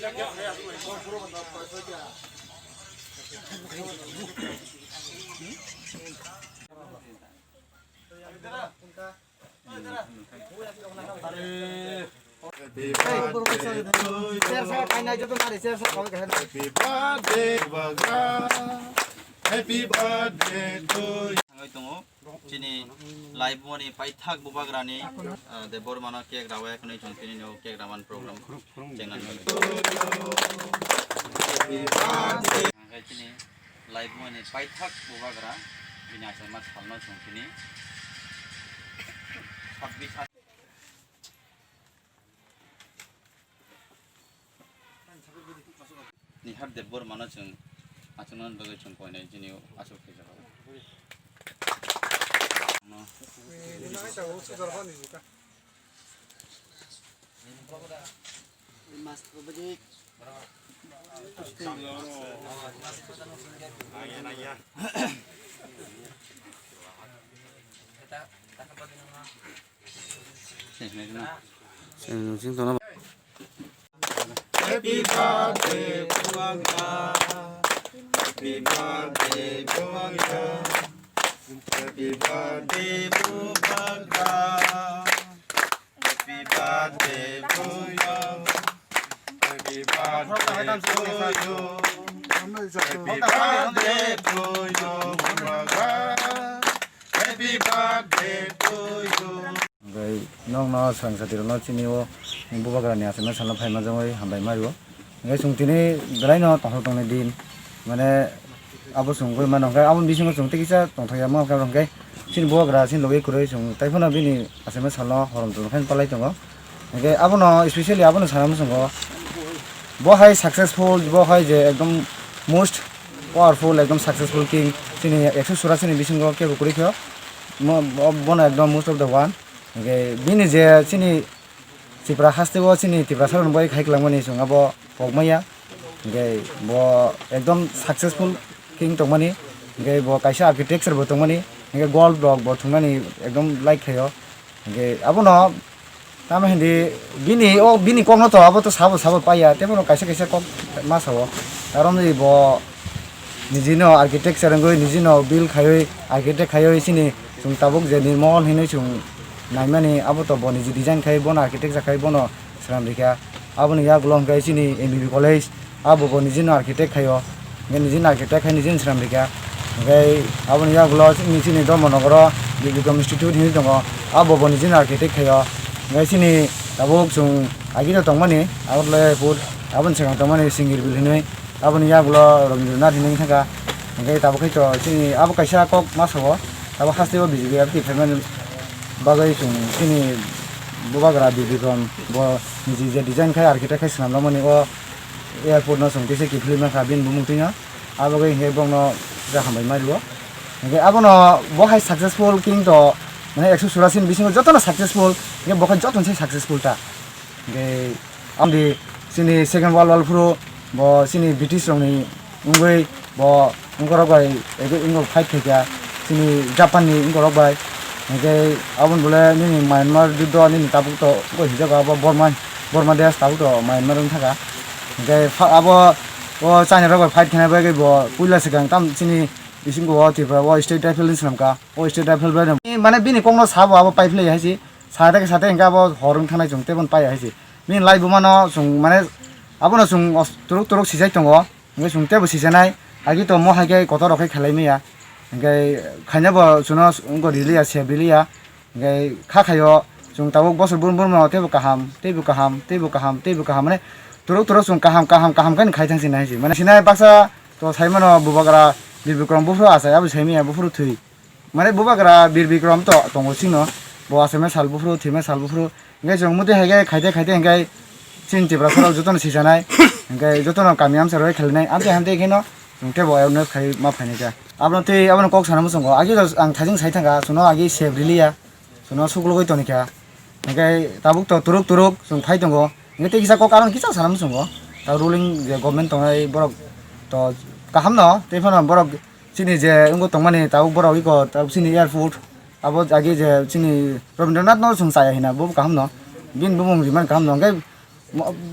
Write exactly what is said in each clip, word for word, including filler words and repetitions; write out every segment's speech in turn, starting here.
Happy birthday, Bagra. Happy birthday to you. Thangwi tongo. Chini laibumani paithak bubagrani, ah, Debbarmano cake rawi khwnwi chwng tini no cake raman program chengan. Hwnkhe chini laibumani paithak bubagra bini achama salno chwng tini sabbish Nihar Debbarmano chwng achukna bagwi chwng koinai chini achuk khe jago. Happy birthday, Bubagra. Happy birthday, Bubagra. Happy birthday, Bubagra. Happy birthday to you. Happy birthday to you. Happy birthday to you, Bubagra. Happy birthday to you. Hwnkhe nokno swrang satirokno chini o bubagrani achukna salno phaima jagwi hambai ma rwo. Hwnkhe chwng tini belaino tongthok tongni din, mane abo chwng wngwi mano, hwnkhe aboni bisingo chwng tei kisa tongthok ya ma wngkha, hwnkhe chini bubagra chini logi kwrwi chwng tei phano bini achukna salno horom tongkhe palai tongo. Hwnkhe abono specially abono sana muchungo, bo hai successful, bo hai je ekdom most powerful, ekdom successful king chini ekso churasi ni bisingo kebo kwrwi kho. Mo-, bo-, bono ekdom most of the one. Hwnkhe bini je chini Tripura haste o chini Tiprasa rok bai khai kwlangmani chwng abo pok maya. Hwnkhe bo ekdom successful king tongmani. Hwnkhe bo kaisa architecture bo tongmani. Hwnkhe gold block bo thwngmani ekdom like khaio. Hwnkhe abono tamo hindi bini o bini kokno to abo to sabo sabo paiya, tei bono kaisa kaisa kok ma sao. Aro ni bo nijino architecture wngwi nijino build khaiwi architect khaiwi chini chwng tabuk je nirmol hinwi chwng naimani abo to bo niji design khai bono architecture khai bono swnam rikha. Aboni yagulo hwnkhe chini M B B college, abo bo nijino architect khaio, hwnkhe nijino architect khai nijino swnam rikha. Hwnkhe aboni yagulo chini, chini Dharmanagaro Bikram Institute hinwi tongo, abo bo nijino architect khaio. Hwnkhe chini tabuk chwng agito tongmani Agartala Airport, aboni swkang tongmani Singirbil hinwi, aboni yagulo Rabindranath hinwi thangkha. Hwnkhe tabuk khai to chini abo kaisa kok ma sao, tabuk haste o B J P R T phaimani bagwi chwng chini bubagra Bikram bo niji je design khai architect khai swnam rwmani o airport no chwng tisa kiphilwi mankha bini bumung twino. Abo bagwi hinkhe bokno kisa hambai ma rwo. Hinkhe abono bo hai successful king to, mane ekso churasi ni bisingo jotono successful, hinkhe bo khe jotono se successful ta. Hinkhe amdi chini Second World War phuru bo chini British rokni wngwi bo wngkorok bai ego wngkok fight khaikha chini Japan ni wngkorok bai. Hinkhe aboni bole nini Myanmar juddo nini tabuk to wngkok hijago abo Burma, Burma desh tabuk to Myanmar wng thaka. Hinkhe pha-, abo o China rok bai fight khaina bagwi bo puila swkang tam chini bisingo o Tripura o State Rifle ni swnamkha. O State Rifle bai mane bini kokno sabo abo paiphilai hai se. Sade khe sade hinkhe abo hor wng thangnai chwng tei bono paiya hai se. Bini laibuma no chwng mane abono chwng os-, turuk turuk sijai tongo. Hinkhe chwng teibo sijanai. Agi to mo hai khe kotor rok khe khelai maya. Hinkhe khaina bo chwngno wngkha riliya, sep riliya. Hinkhe kha khaio chwng tabuk bosor brum brum no teibo kaham, teibo kaham, teibo kaham, teibo kaham. Mane turuk turuk chwng kaham, kaham, kaham khe khai thang sinai hai se. Mane sinai baksa to sai mano bubagra Bir Bikram buphuru achai abo sai maya buphuru thwi. Mane bubagra Bir Bikram to tongo chwngno, bo aswkmani sal buphuru, thwimani sal buphuru. Hinkhe chwng motwi hai khe khaite khaite hinkhe chini Tiprasa rok jotono sijanai, hinkhe jotono kami amsa rwi khelinai, amtwi hamtwi kheno chwng teibo awareness khai ma phainai kha. Abono tei abono kok sana muchungo, agi rok ang thajing sai thangkha, chwngno agi sep riliya, chwngno suklugwi tonikha. Hinkhe tabuk to turuk turuk chwng phai tongo, hinkhe tei kisa kok aron kisa sana muchungo, ta ruling je government tongnai borok to kaham no, tei phano borok chini je wngwi tongmani tabuk borok iko tabuk chini airport, abo agi je chini Rabindranath no chwng chaya hina bo kaham no, bini bumung rimani kaham no, hwnkhe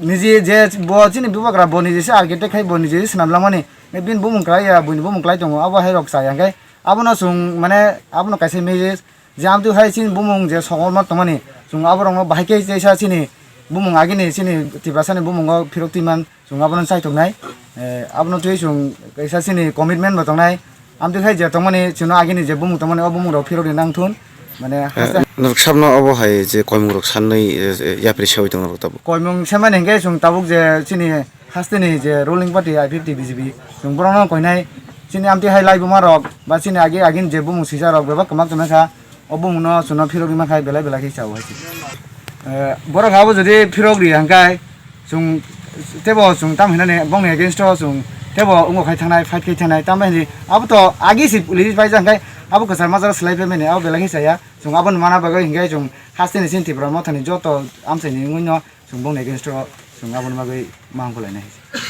Niji je bo chini bubagra bo niji se architect khai bo niji se swnam langmani. Bini bumung kwlai ya, buini bumung kwlai tongo, abo hai rok chaya hwnkhe abono chwng mane abono kaisa message je amtwi hai chini bumung je sokolma tongmani chwng aborokno bahai khe teisa chini bumung agini chini Tiprasani bumungo phirok twiman. Chwng abono chaitok nai, eh, abono twi chwng kaisa chini commitment bo tongnai. Amtwi khai je tongmani chwngno agini je bumung tongmani o bumung rok phirok ri nang thun. Mane haste. Norok sabno obo hai je koimung rok sanwi, eh, yapri sewi tong norok tabuk. Koimung semani hwnkhe chwng tabuk je chini hasteni je ruling party I P F T B J P chwng borokno koinai chini amtwi hai laibuma rok ba chini agi agini je bumung sisa rok bebak kwmak tongnaikha. O bumungno chwngno phirok rima khai belai belai khe chao hai se. Eh, borok abo jodi phirok ri hwnkhe chwng tebo chwng tam hinani bongni against o chwng tebo wngkha khai thangnai, fight khai thangnai, tamo hinwi abo to agi se release pai jang khai abo kwchar majra slai phaimani abo belai khe chaya. Chwng aboni mana bagwi hwnkhe chwng hasteni chini Tipra mothani joto amchaini wngwino chwng bongni against o chwng aboni bagwi ma hwnkhe lainai hai se.